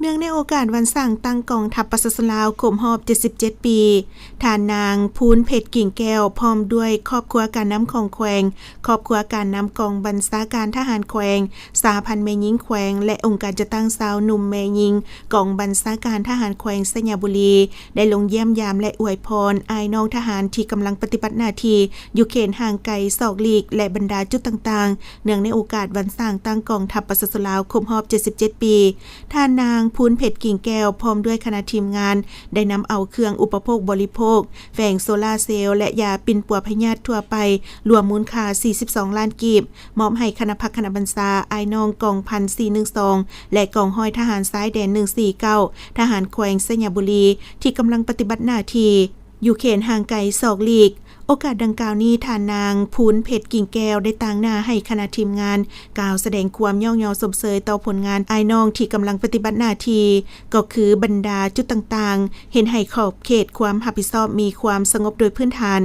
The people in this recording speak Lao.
ເນື່ອງໃນໂອກາດວັນສ້າງຕັ້ງກອງທັບປະຊາຊົນລາວຄົບຮອບເຈັດສິບເຈັດປີ, ທ່ານນາງ ພູນເພັດ ກິ່ງແກ້ວ ພ້ອມດ້ວຍຄອບຄົວການນຳຂອງແຂວງ, ຄອບຄົວການນຳກອງບັນຊາການທະຫານແຂວງ, ສະຫະພັນແມ່ຍິງແຂວງ ແລະ ອົງການຈັດຕັ້ງຊາວໜຸ່ມແມ່ຍິງກອງບັນຊາການທະຫານແຂວງໄຊຍະບູລີ ໄດ້ລົງຢ້ຽມຢາມ ແລະ ອວຍພອນອ້າຍນ້ອງທະຫານທີ່ກຳລັງປະຕິບັດໜ້າທີ່ຢູ່ເຂດຫ່າງໄກສອກຫຼີກ ແລະ ບັນດາຈຸດຕ່າງໆ ເນື່ອງໃນໂອກາດວັນສ້າງຕັ້ງກອງທັບປະຊາຊົນລາວຄົບຮອບເຈັດສິບເຈັດປີ. ທ່ານນາງ ພູນເພັດ ກິ່ງແກ້ວ ພ້ອມດ້ວຍຄະນະທີມງານ ໄດ້ນຳເອົາເຄື່ອງອຸປະໂພກບໍລິໂພກ, ແຝງໂຊລາເຊວ ແລະ ຢາປິ່ນປົວພະຍາດທົ່ວໄປ ລວມມູນຄ່າສີ່ສິບສອງລ້ານກີບ ມອບໃຫ້ຄະນະພັກຄະນະບັນຊາ ອ້າຍນ້ອງກອງພັນສີ່ໜຶ່ງສອງ ແລະ ກອງຮ້ອຍທະຫານຊາຍແດນໜຶ່ງສີ່ເກົ້າ ທະຫານແຂວງໄຊຍະບູລີ ທີ່ກຳລັງປະຕິບັດໜ້າທີ່ຢູ່ເຂດຫ່າງໄກສອກຫຼີກ. ໂອກາດດັ່ງກ່າວນີ້, ທ່ານນາງ ພູນເພັດ ກິ່ງແກ້ວ ໄດ້ຕາງໜ້າໃຫ້ຄະນະທີມງານ ກ່າວສະແດງຄວາມຍ້ອງຍໍຊົມເຊີຍຕໍ່ຜົນງານອ້າຍນ້ອງທີ່ກຳລັງປະຕິບັດໜ້າທີ່, ກໍຄືບັນດາຈຸດຕ່າງໆ ເຮັດໃຫ້ຂອບເຂດຄວາມຮັບຜິດຊອບມີຄວາມສະຫງົບໂດຍພື້ນຖານ,